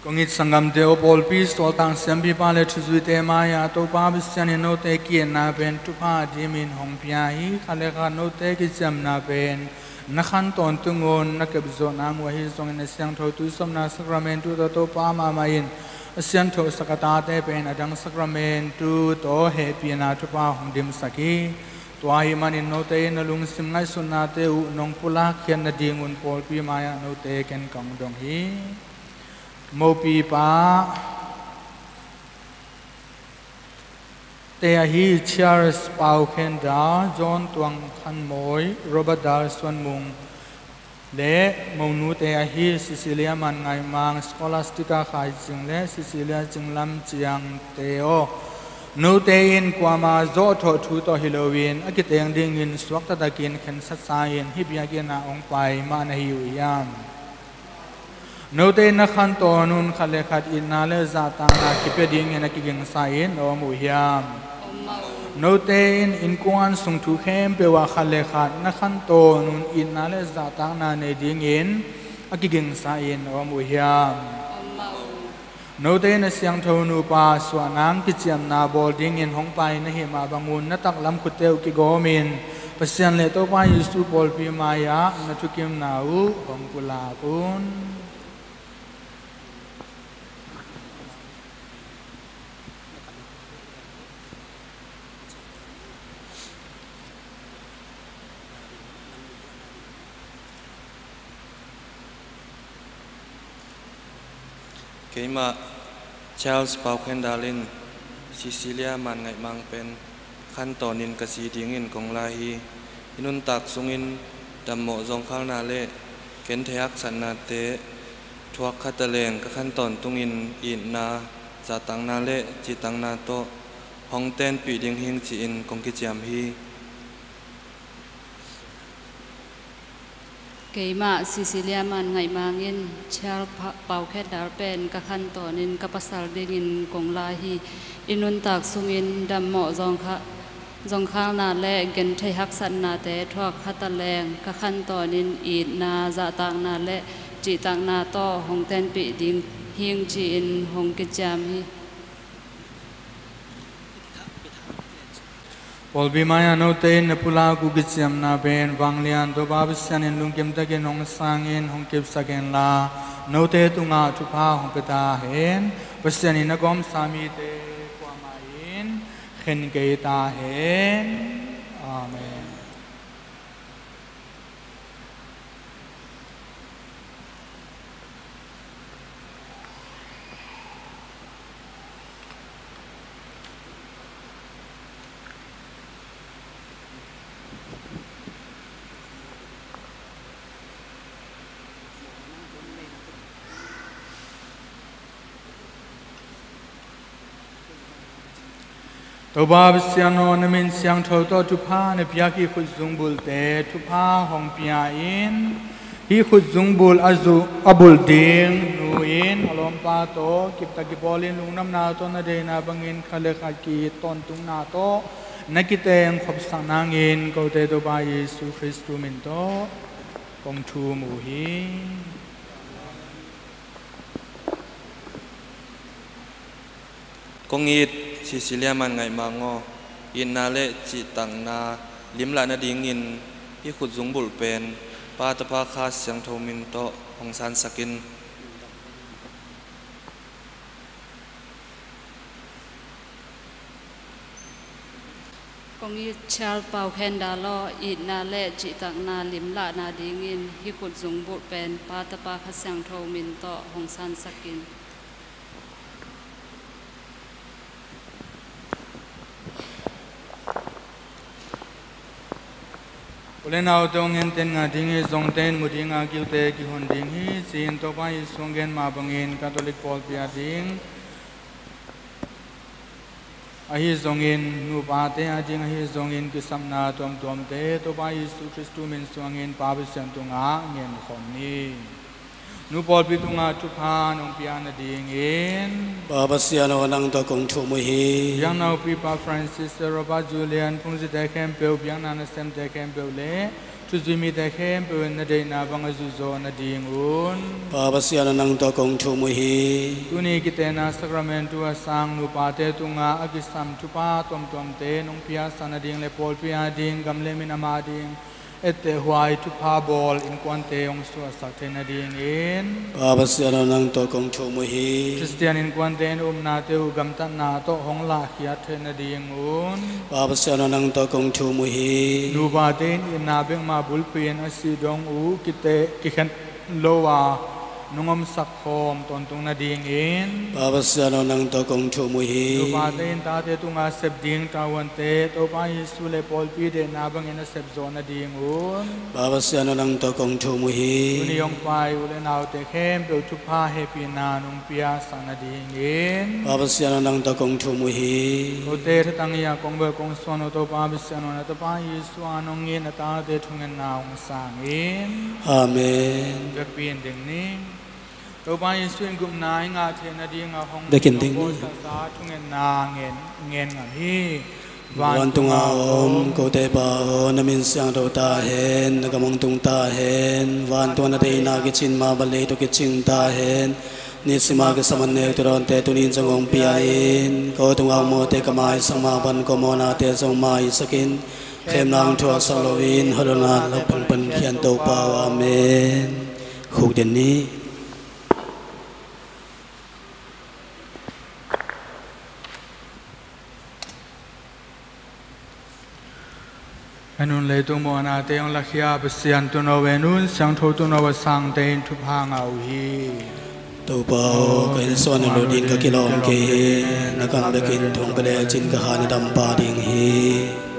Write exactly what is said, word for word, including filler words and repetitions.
Kong it sanggamte aw, pawlpi sawltak siampipa le thuzuite mai-ah Topa Pasian in note ki-itna pen thupha a dimin hong pia hi. Khat le khat note kiciamna pen na khan tawntung un, na kepzawh nang uh ahi zongin a siangtho tuisawpna sakramentu tawh Topa mahmah in a siangthosak a tate pen a dang sakramentu tawh hehpihna thupha hong dimsak hi. Tua ahih manin note in na lungsim ngaihsutnate uh nong pulak khiat nadingun pawlpi mai-ah note ken kong dong hi. Mopipa te ahi Charles Pau Khen Dal, John Tuang Khan Mawi, Robert Dal Suan Mung le monute ahi Cecilia Man Ngaih Mang, Scholastica Khai Cing le Cecilia Cing Lam Ciang te aw, note in kuamah zawhthawh thu tawh hi loin a kiteng dingin suakta takin khensatsa in hih biakinn ah hong pai mah na hi uh hiam? Note in na khan tawn un khat le khat itna le zahtakna kipia dingin a kigingsa in a om uh hiam? Note in innkuan sung thu khempeuh ah khat le khat na khan tawn un itna le zahtakna nei dingin a kigingsa in a om uh hiam? Note in a siangtho nupa suah nang kiciamna bawl dingin hong pai na hih mah bangun na taklam khutte uh kigawmin Pasian le Topa Jesu pawlpi mai-ah na thukimna uh hong pulak un. Keimah Charles Pau Khen Dal in Cecilia Man Ngaih Mang pen khan tawnin ka si dingin kong la hi. I nuntak sungin dammawh zawngkhalna le genthei haksatnate thuak kha taleng ka khan tawntungin itna, zahtakna le cihtakna tawh hong tenpih ding hing ci-in kong kiciam hi. Keimah Cecilia Man Ngaih Mang in Charles Pa-, Pau Khen Dal pen ka khan tawnin ka pasal dingin kong la hi. I nuntak sungin dammawh zawngkha-, zawngkhalna le genthei haksatnate thuak kha taleng ka khan tawnin itna, zahtakna le cihtakna tawh hong tenpih ding hing ci-in hong kiciam hi. Pawlpi mai-ah note in na pulak uh kiciamna pen vanglian Topa Pasian in lungkim takin hong sangin hong kipsak inla, note tungah thupha hong pia ta hen. Pasian in a gawmsa mite kuamah in khen kei ta hen. Amen. Topa Pasian aw, na min siangtho tawh thupha na piak hih khutzung bulhte thupha hong pia in, hih khutzung bulh a zu-, a bulh ding nu in a lawmpa tawh kiptak kipawlin lungdamna tawh na deihna bangin khat le khat ki-it tawntungna tawh na kiteng khopsak nangin kote Topa Jesu Khristu min tawh kong thum uh hi. Kong it Cecilia Man Ngaih Mang aw, itna le cihtakna limlah nadingin hih khutzung bulh pen Pa, Tapa, Kha Siangtho min tawh hong sansak in. Kong it Charles Pau Khen Dal aw, itna le cihtakna limlah nadingin hih khutzung bulh pen Pa, Tapa, Kha Siangtho min tawh hong sansak in. U le naute hong henten ngah ding hi, zongte in mu dinga kiute kihon ding hi, ci-in Topa Jesu hong gen mah bangin Catholic pawlpi ading ahi zongin, nupate ading ahi zongin kisapna tuamtuamte Topa Jesu Khristu min suangin Pa Pasian tungah ngen khawm ni. Nu pawlpi tungah thupha nong pia nadingin Pa Pasian aw, nang tawh kong thum uh hi. Biakna ukpipa Francis, Robert, Julian, phungzite khempeuh, biakna nasemte khempeuh le Thuzui mite khempeuh in na deihna bang a zuihzawh nadingun. Pa Pasian aw, nang tawh kong thum uh hi. Tuni kitehna sakramentu a sang nupate tungah a kisam thupha tuamtuamte nong piaksak nading le pawlpi ading gam le minam ading etteh huai thupha bawl innkuante hong suahsak theih nadingin. Pa Pasian aw, nang tawh kong thum uh hi. Khristian innkuante in upnate uh gamtatna tawh hong lahkhiat theih nadingun. Pa Pasian aw, nang tawh kong thum uh hi. Nupate in itna bek mah bulphuh in a sih dong uh kiteh kikhen lo a nong omsak khawm tawntung nadingin. Pa Pasian aw, nang tawh kong thum uh hi. Nupate in tate tungah sep ding tavuante Topa Jesu le pawlpi deihna bangin a sep zawh nadingun. Pa Pasian aw, nang tawh kong thum uh hi. Tuni hong pai u le naute khempeuh thupha hehpihna nong piaksak nadingin. Pa Pasian aw, nang tawh kong thum uh hi. Kote thatang hi a kong bawh kong suan uh Topa Pasian aw, na Tapa Jesu a nong it na tate thungetna hong sangin. Amen. Vekpi in ding ni. Topa Jesu in gupna i ngah theih nadinga hong Vekin ding ni. Bawlsaksa thungetna ngen, ngen ngam hi. Vantunga om kote Pa aw, na min siangtho ta hen, na gam hong tung ta hen, vantunga na deihna kicin mah bang leitung kicing ta hen. Nisima kisam annek thudawnte tunin zong hong pia in, ko tunga hong mawhte ka maisak mah bang ko mawhnate zong maisak in, khemna hong thuaksak loin hotdamna lak pangpan khian Topa aw. Amen. Khukden ni. A nun leitung mawhnate hong lakhia Pasian Tuuno, a nun siangtho Tuuno, a sangte in thupha ngah uh hi. Topa aw, ka innsuan a lut in ka kilawm kei hi. Na kang bekin thu hong pia lecin ka kha na dam pah ding hi.